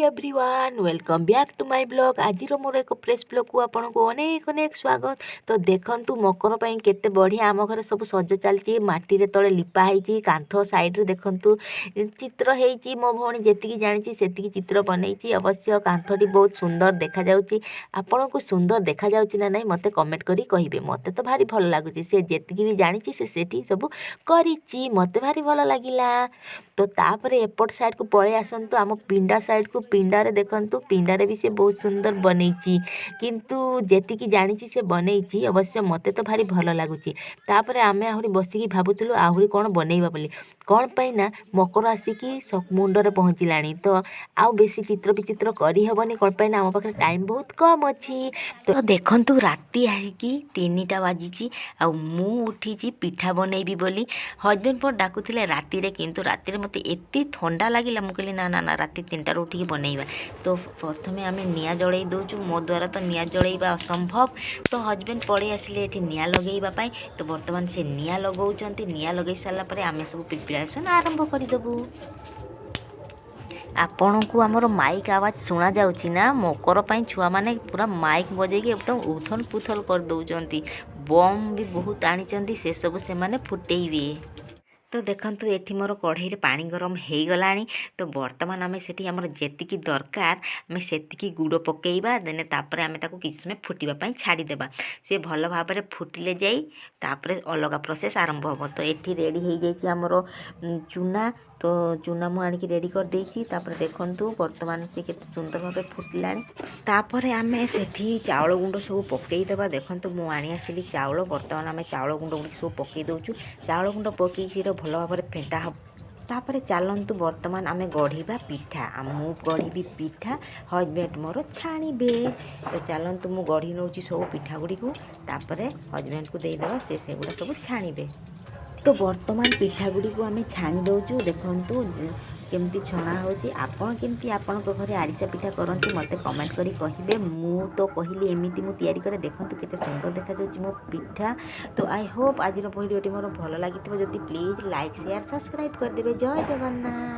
Everyone, welcome back to my vlog. ଆଜିର ମୋର ଏକ ଫ୍ରେଶ୍ ବ୍ଲଗ୍କୁ ଆପଣଙ୍କୁ ଅନେକ ଅନେକ ସ୍ୱାଗତ। ତ ଦେଖନ୍ତୁ, ମକର ପାଇଁ କେତେ ବଢ଼ିଆ ଆମ ଘରେ ସବୁ ସଜ ଚାଲିଛି। ମାଟିରେ ତଳେ ଲିପା ହେଇଛି, କାନ୍ଥ ସାଇଡ଼୍ରେ ଦେଖନ୍ତୁ ଚିତ୍ର ହେଇଛି। ମୋ ଭଉଣୀ ଯେତିକି ଜାଣିଛି, ସେତିକି ଚିତ୍ର ବନେଇଛି। ଅବଶ୍ୟ କାନ୍ଥଟି ବହୁତ ସୁନ୍ଦର ଦେଖାଯାଉଛି। ଆପଣଙ୍କୁ ସୁନ୍ଦର ଦେଖାଯାଉଛି ନା ନାହିଁ, ମୋତେ କମେଣ୍ଟ କରି କହିବେ। ମୋତେ ତ ଭାରି ଭଲ ଲାଗୁଛି। ସେ ଯେତିକି ବି ଜାଣିଛି, ସେ ସେଠି ସବୁ କରିଛି। ମୋତେ ଭାରି ଭଲ ଲାଗିଲା। ତ ତାପରେ ଏପଟ ସାଇଡ଼କୁ ପଳେଇ ଆସନ୍ତୁ, ଆମ ପିଣ୍ଡା ସାଇଡ଼କୁ। ପିଣ୍ଡାରେ ଦେଖନ୍ତୁ, ପିଣ୍ଡାରେ ବି ସେ ବହୁତ ସୁନ୍ଦର ବନେଇଛି। କିନ୍ତୁ ଯେତିକି ଜାଣିଛି, ସେ ବନେଇଛି। ଅବଶ୍ୟ ମୋତେ ତ ଭାରି ଭଲ ଲାଗୁଛି। ତାପରେ ଆମେ ଆହୁରି ବସିକି ଭାବୁଥିଲୁ ଆହୁରି କ'ଣ ବନେଇବା ବୋଲି। କ'ଣ ପାଇଁ ନା ମକର ଆସିକି ମୁଣ୍ଡରେ ପହଞ୍ଚିଲାଣି, ତ ଆଉ ବେଶୀ ଚିତ୍ର ବିଚିତ୍ର କରିହେବନି। କ'ଣ ପାଇଁ ନା ଆମ ପାଖରେ ଟାଇମ୍ ବହୁତ କମ୍ ଅଛି। ତ ଦେଖନ୍ତୁ, ରାତି ହେଇକି 3ଟା ବାଜିଛି ଆଉ ମୁଁ ଉଠିଛି ପିଠା ବନେଇବି ବୋଲି। ହଜବେଣ୍ଡ ମୋର ଡାକୁଥିଲେ ରାତିରେ, କିନ୍ତୁ ରାତିରେ ମୋତେ ଏତେ ଥଣ୍ଡା ଲାଗିଲା, ମୁଁ କହିଲି, ନା ନା ନା, ରାତି 3ଟାରୁ ଉଠିକି ବନେଇବା। ତ ପ୍ରଥମେ ଆମେ ନିଆଁ ଜଳେଇ ଦେଉଛୁ। ମୋ ଦ୍ୱାରା ତ ନିଆଁ ଜଳେଇବା ଅସମ୍ଭବ। ତ ହଜବେଣ୍ଡ ପଳେଇ ଆସିଲେ ଏଠି ନିଆଁ ଲଗେଇବା ପାଇଁ। ତ ବର୍ତ୍ତମାନ ସେ ନିଆଁ ଲଗାଉଛନ୍ତି। ନିଆଁ ଲଗେଇ ସାରିଲା ପରେ ଆମେ ସବୁ ପ୍ରିପାରେସନ୍ ଆରମ୍ଭ କରିଦେବୁ। ଆପଣଙ୍କୁ ଆମର ମାଇକ୍ ଆୱାଜ ଶୁଣାଯାଉଛି ନା? ମକର ପାଇଁ ଛୁଆମାନେ ପୁରା ମାଇକ୍ ବଜେଇକି ଏକଦମ ଉଥଲ ପୁଥଲ କରିଦେଉଛନ୍ତି। ବମ୍ ବି ବହୁତ ଆଣିଛନ୍ତି, ସେସବୁ ସେମାନେ ଫୁଟେଇବେ। ତ ଦେଖନ୍ତୁ, ଏଠି ମୋର କଢ଼େଇରେ ପାଣି ଗରମ ହେଇଗଲାଣି। ତ ବର୍ତ୍ତମାନ ଆମେ ସେଠି ଆମର ଯେତିକି ଦରକାର, ଆମେ ସେତିକି ଗୁଡ଼ ପକାଇବା। ଦେନ୍ ତାପରେ ଆମେ ତାକୁ କିଛି ସମୟ ଫୁଟିବା ପାଇଁ ଛାଡ଼ିଦେବା। ସେ ଭଲ ଭାବରେ ଫୁଟିଲେ ଯାଇ ତାପରେ ଅଲଗା ପ୍ରୋସେସ୍ ଆରମ୍ଭ ହେବ। ତ ଏଠି ରେଡ଼ି ହେଇଯାଇଛି ଆମର ଚୁନା। ତ ଚୁନା ମୁଁ ଆଣିକି ରେଡ଼ି କରିଦେଇଛି। ତାପରେ ଦେଖନ୍ତୁ, ବର୍ତ୍ତମାନ ସେ କେତେ ସୁନ୍ଦର ଭାବେ ଫୁଟିଲାଣି। ତାପରେ ଆମେ ସେଠି ଚାଉଳ ଗୁଣ୍ଡ ସବୁ ପକାଇଦେବା। ଦେଖନ୍ତୁ, ମୁଁ ଆଣି ଆସିଲି ଚାଉଳ। ବର୍ତ୍ତମାନ ଆମେ ଚାଉଳ ଗୁଣ୍ଡ ଗୁଡ଼ିକ ସବୁ ପକାଇ ଦେଉଛୁ। ଚାଉଳ ଗୁଣ୍ଡ ପକାଇକି ସେଇଟା ଭଲ ଭାବରେ ଫେଣ୍ଟା ହେବ। ତାପରେ ଚାଲନ୍ତୁ, ବର୍ତ୍ତମାନ ଆମେ ଗଢ଼ିବା ପିଠା। ମୁଁ ଗଢ଼ିବି ପିଠା, ହଜବେଣ୍ଡ ମୋର ଛାଣିବେ। ତ ଚାଲନ୍ତୁ, ମୁଁ ଗଢ଼ି ନେଉଛି ସବୁ ପିଠା ଗୁଡ଼ିକୁ। ତାପରେ ହଜବେଣ୍ଡକୁ ଦେଇଦେବା, ସେ ସେଗୁଡ଼ା ସବୁ ଛାଣିବେ। ତ ବର୍ତ୍ତମାନ ପିଠା ଗୁଡ଼ିକୁ ଆମେ ଛାଣି ଦେଉଛୁ। ଦେଖନ୍ତୁ କେମିତି ଛଣା ହେଉଛି। ଆପଣ କେମିତି ଆପଣଙ୍କ ଘରେ ଆରିସା ପିଠା କରନ୍ତି, ମୋତେ କମେଣ୍ଟ କରି କହିବେ। ମୁଁ ତ କହିଲି ଏମିତି ମୁଁ ତିଆରି କରେ। ଦେଖନ୍ତୁ, କେତେ ସୁନ୍ଦର ଦେଖାଯାଉଛି ମୋ ପିଠା। ତ I Hope ଆଜିର ଭିଡ଼ିଓଟି ମୋର ଭଲ ଲାଗିଥିବ। ଯଦି, ପ୍ଲିଜ୍ ଲାଇକ୍, ସେୟାର, ସବସ୍କ୍ରାଇବ୍ କରିଦେବେ। ଜୟ ଜଗନ୍ନାଥ।